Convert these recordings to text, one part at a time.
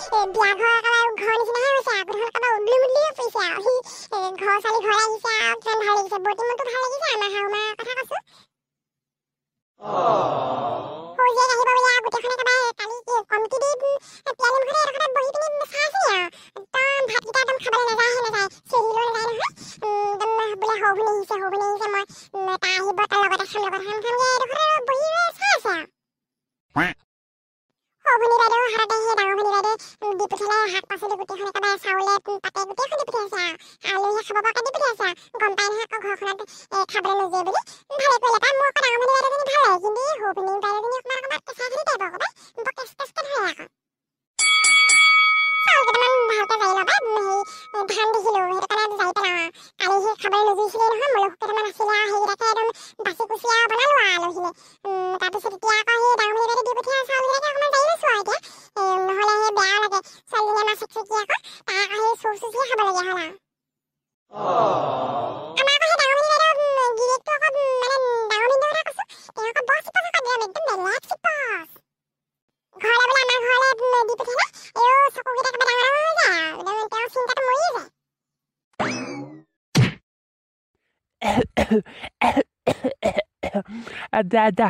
বিয়া ঘৰ একেবাৰে ঘৰ নিচিনাহে হৈছে আৰু গোটেইখন একেবাৰে উদলি মুদলি হৈ পৰিছে আৰু ঘৰ ছোৱালী ঘৰ আহিছে আৰু কিমান ভাল লাগিছে, বৌটি মনটো ভাল লাগিছে। আমাৰ শাহুমাৰ কথা কৈছোঁ, সৌজীয়েক আহিব বোলে আৰু গোটেইখন একেবাৰে কালি কমটি দি পিয়ালি মুখতে এডোখৰত বহি পিনি চাই আছে আৰু একদম ভাতকেইটা একদম খাবলৈ নাযায়হে নাযায়, চেৰিলেও নাযায় নহয়। একদম বোলে সৌ ভনী আহিছে, সৌ ভনী আহিছে, মই তাই আহিব তাৰ লগতে খাম, লগতে খাম খামগে এডোখৰত বহি চাই আছে আৰু। সৌ ভনী বাইদেউ হাততে সেই ডাঙৰ ভনী বাইদেউ দি পঠিয়ালে শাক পাচলি গোটেইখন একেবাৰে চাউলে পাতে গোটেইখন দি পঠিয়াইছে আৰু আলহীয়ে খাব পৰাকৈ দি পঠিয়াইছে আৰু গম পাই নহয় আকৌ ঘৰখনত খাবলৈ নোযোৱে বুলি ভালে কৰিলে পাই। মোৰ আকৌ ডাঙৰ ভনী বাইদেউজনী ভাল লাগে, কিন্তু এই সৰু ভনী বাইদেউজনী অকণমান অকণমান কেঁচা খেলি টাইপৰ আকৌ পাই, বৰ কেঁচ কেঁচকৈ ধৰে আকৌ। চাউল কেইটামান ভালকৈ জাৰি লওঁ পাই, হেৰি ধান দেখিলোঁ সেইটো কাৰণে জাৰি পেলাওঁ আৰু। কালি সেই খাবলৈ নুজুৰিছিলে নহয়, মলখু কেইটামান আছিলে আৰু সেইকেইটাকে একদম বাচি কুচি আৰু বনালোঁ আৰু আলহীলৈ। তাৰপিছত এতিয়া আকৌ সেই ডাঙৰ ভনী বাইদেউ দি পঠিওৱা চাউলকেইটাকে অকণমান জাৰি লৈছোঁ আৰু এতিয়া, নহ'লে সেই বেয়াও লাগে। ছোৱালীজনীয়ে আমাৰ চেকচেকী আকৌ, তাই আকৌ সেই চৌ চুচিয়ে খাবলগীয়া হ'ল আৰু। আমাৰ আকৌ সেই ডাঙৰ ভনী বাইদেউ গিৰিয়েকটো আকৌ মানে ডাঙৰ ভিনদেউৰ কথা কৈছোঁ, তেওঁ আকৌ বৰ চিপচ আকৌ, একদম বেলেগ চিপচ। ঘৰলৈ বোলে আমাৰ ঘৰলৈ দি পঠিয়ালে এই চকুকেইটা একেবাৰে ডাঙৰ ডাঙৰ হৈ যায় আৰু তেওঁৰ চিন্তাটো মৰিয়ে যায়। যা যা,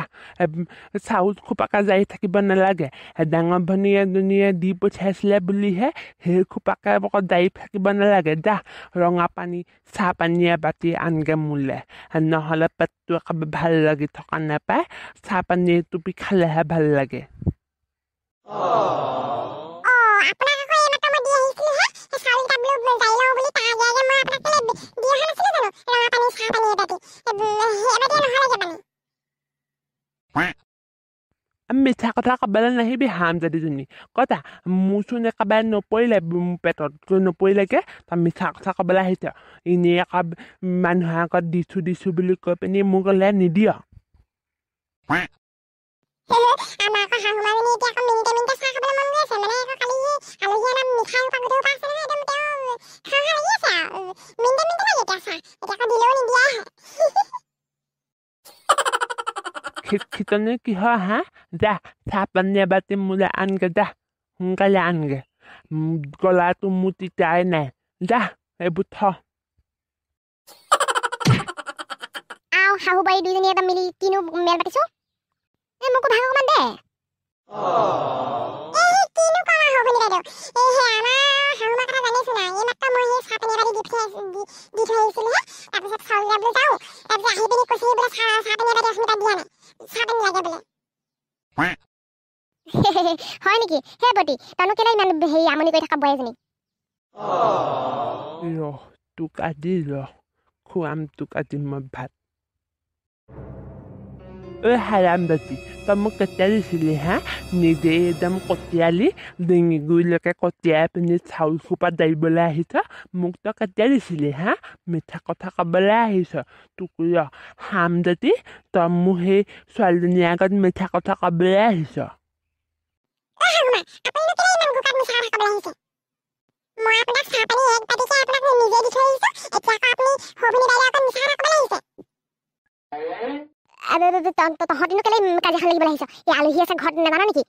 চাউল খোপাকে জাৰি থাকিব নালাগে, ডাঙৰ ভনী এজনীয়ে দি পঠিয়াইছিলে বুলিহে সেই খোপাকে আকৌ জাৰি থাকিব নালাগে। যা ৰঙা পানী চাহ পানী এবাতি আনগে মোলে, নহ'লে পেটটো একেবাৰে ভাল লাগি থকা নাপায়, চাহ পানী এটুপি খালেহে ভাল লাগে। আপোনাক আকৌ এইমাত্ৰ মই দি আহিছিলোঁহে চাউলকেইটা বোলো জাৰি লওঁ বুলি, তাৰ আগে আগে মই আপোনাক কেলৈ দি অহা নাছিলোঁ জানো ৰঙা পানী চাহ পানী এবাতি, এবাতিয়ে নহ'লেগৈ মানে। মিছা কথা ক'বলৈ নাহিবি হাৰামজাদীজনী, কতা মোৰচোন একেবাৰে নপৰিলে পেটত নপৰিলেগৈ, তই মিছা কথা ক'বলৈ আহিছ। এনেই আকৌ মানুহৰ আগত দিছোঁ দিছোঁ বুলি কৈ পিনি মোক ক'লে নিদিয়। আমাৰ আকৌ শাহু মাজনী এতিয়া আকৌ মিনিটে মিনিটে চাহ খাবলৈ মন গৈ আছে, মানে আকৌ কালি আলহী অনা মিঠাই সোপা গোটেই সোপা আছে নহয়, একদম তেওঁ খাওঁ খাওঁ লাগি আছে আৰু মিনিটে মিনিটে লাগে এতিয়া চাহ, এতিয়া আকৌ দিলেও নিদিয়াহে। খিটনি কিহৰ হা, যা চাহ পানী এবাতি মোলৈ আনগে, যা সোনকালে আনগে, গলাটো মোৰ তিতাই নাই, যা এইবোৰ থ। আৰু শাহু বোৱাৰী দুইজনী একদম মিলি কিনো মেল পাতিছো, এই মোকো ভাগ অকণমান দে। এই কিনো কম আৰু সৌ ভনী বাইদেউ, এই সেই আমাৰ শাহুমাৰ কথা জানিছো না, এইমাত্ৰ মই সেই চাহ পানী এবাতি দি থৈ আহিছিলোঁহে, তাৰপিছত চাউলকেইটা বোলো যাওঁ, তাৰপিছত আহি পিনি কৈছেহি বোলে চাহ পানী এবাতি অথনিৰ পৰা দিয়া নাই, চাহ পানী লাগে বোলে। হয় নেকি? হে বটি, তইনো কেলৈ ইমান হেৰি আমনি কৰি থকা বোৱাৰীজনীক? ৰহ তোক আজি ৰহ খুৱাম তোক আজি মই ভাত। ঐ হাৰামজাদী, তই মোক কেতিয়া দিছিলি হা? নিজে একদম কটিয়ালি ডিঙি গুৰিলৈকে কটিয়াই পিনি চাউল সোপা জাৰিবলৈ আহিছ, মোক তই কেতিয়া দিছিলি হা? মিছা কথা ক'বলৈ আহিছ, তোক ৰহ হাৰামজাদী, তই মোক সেই ছোৱালীজনীৰ আগত মিছা কথা ক'বলৈ আহিছ। মই আপোনাক চাহ পানী এক বাতিকে আপোনাক নিজে দি থৈ আহিছোঁ, এতিয়া আকৌ আপুনি সৌ ভনী বাইদেউৰ আগত মিছা কথা ক'বলৈ আহিছে। তহঁতিনো কেলৈ কাজিয়াখন লাগিবলৈ আহিছ? এই আলহী আছে ঘৰত নাজান নেকি?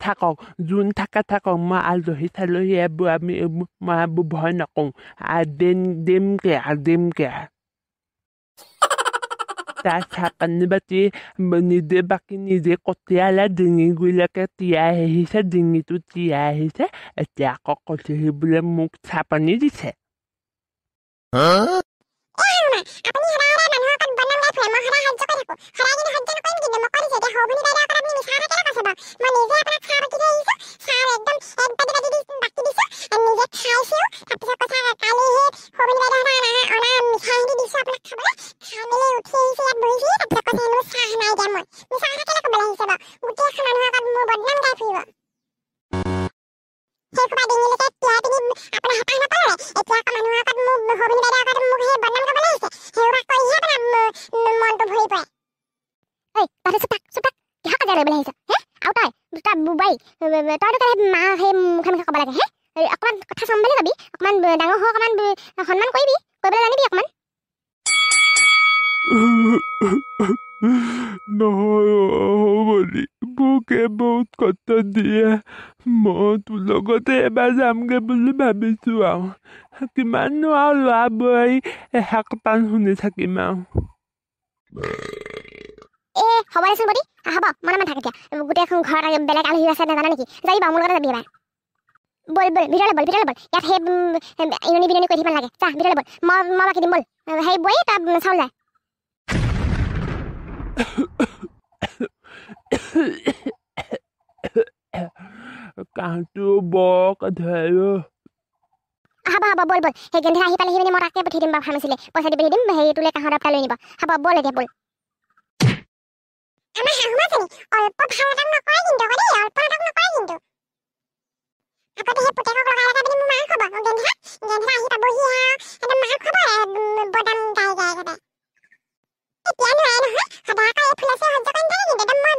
থাকক যোন থাকে থাকক, মই আলহী চালহী এইবোৰ আমি মই এইবোৰ ভয় নকৰোঁ, দিমকে দিমকে। তাৰ চাহ পানী বাতি নিজে বাকী নিজে কটিয়ালে ডিঙি গুৰিলৈকে তিয়াই আহিছে, ডিঙিটো তিয়াই আহিছে, এতিয়া আকৌ কৈছেহি বোলে মোক চাহ পানী দিছে। আপুনি সদায় সদায় মানুহৰ আগত বদনাম গাই ফুৰে, মই সদায় সহ্য কৰি থাকোঁ, সদায় কিন্তু সহ্য নকৰিম, কিন্তু মই কৈ দিছোঁ এতিয়া সৌ ভনী বাইদেউৰ আগত আপুনি মিছা কথা কেলৈ কৈছে বাৰু? মই নিজে আপোনাক চাহ বাকি থৈ আহিছোঁ, চাহ একদম এক বাতি বাতি দি বাকি দিছোঁ, নিজে খাইছোঁও, তাৰপিছত কৈছে কালি সেই সৌ ভনী বাইদেউহঁতে অনা মিঠাই দিছোঁ আপোনাক খাবলৈ, খাই মেলি উঠি আহিছোঁ ইয়াত বহিছোহি, তাৰপিছত কৈছে হেনো চাহ নাই দিয়া। মই মিছা কথা কেলৈ ক'বলৈ আহিছে বাৰু? গোটেইখন মানুহৰ আগত মোৰ বদনাম গাই ফুৰিব। সেই সোপা ডিঙিলৈকে তিয়াই পিনি আপোনাৰ হেঁপাহ নপলালে, এতিয়া আকৌ মানুহৰ আগত মোক সৌ ভনী বাইদেউৰ আগত মোক সেই বদনাম গাবলৈ আহিছে, সেইসোপা কৰিহে আপোনাৰ মনটো ভৰি পৰে। ঐ তহঁতি চুপ থাক, চুপ থাক, কিহৰ কাজিয়া কৰিবলৈ আহিছ হে? আৰু তই তই বোৱাৰী, তইতো কেলৈ মা সেই মুখে মুখে ক'ব লাগে হে? অকণমান কথা চম্ভালি কবি, অকণমান ডাঙৰ হৈ অকণমান সন্মান কৰিবি, কৰিবলৈ জানিবি অকণমান। নহয় সৌ ভনী, পোকে বহুত কষ্ট দিয়ে। মই তোৰ লগতে এবাৰ যামগৈ বুলি ভাবিছোঁ আৰু, কিমাননো আৰু ল'ৰা বোৱাৰী এষাৰ কথা শুনি থাকিম আৰু। এ হ'ব দেচোন বডি, হ'ব, মনে মনে থাক এতিয়া। গোটেইখন ঘৰত বেলেগ আলহী আছে, নাজানা নেকি? যাবি বাৰু, মোৰ লগতে যাবি এবাৰ। ব'ল ব'ল, ভিতৰলৈ ব'ল, ভিতৰলৈ ব'ল। ইয়াত সেই ইননি বিননি কৰি থাকিব নালাগে। যা, ভিতৰলৈ ব'ল। মই বাকি দিম, ব'ল। সেই বৈ তই চাউল যায়। কাহটো বৰকৈ ধৰে অ'। হ'ব হ'ব, ব'ল ব'ল। সেই গেন্ধেৰা আহি পালেহি মানে মই তাকে পঠিয়াই দিম বাৰু ফাৰ্মাচীলৈ, পইচা দি পঠিয়াই দিম। হেৰি, তোলৈ কাঁহৰ দৰৱ এটা লৈ আনিব। হ'ব, ব'ল এতিয়া, ব'ল। আমাৰ শাহু মাজনী অল্প ভাল নাটক নকৰে কিন্তু আকৌ দেই, অল্প নাটক নকৰে কিন্তু। আগতে সেই পুতেকক লগাই লগাই পিনি মোৰ মাৰ খবৰ গেন্ধেৰা, গেন্ধেৰা আহি পাবহি আৰু একদম মাৰ খবৰ বদাম গাই গাই একেবাৰে। এতিয়া নোৱাৰে নহয়, সদায় আকৌ এই ফুলেছে সহ্য কৰি নাথাকে কিন্তু একদম। মই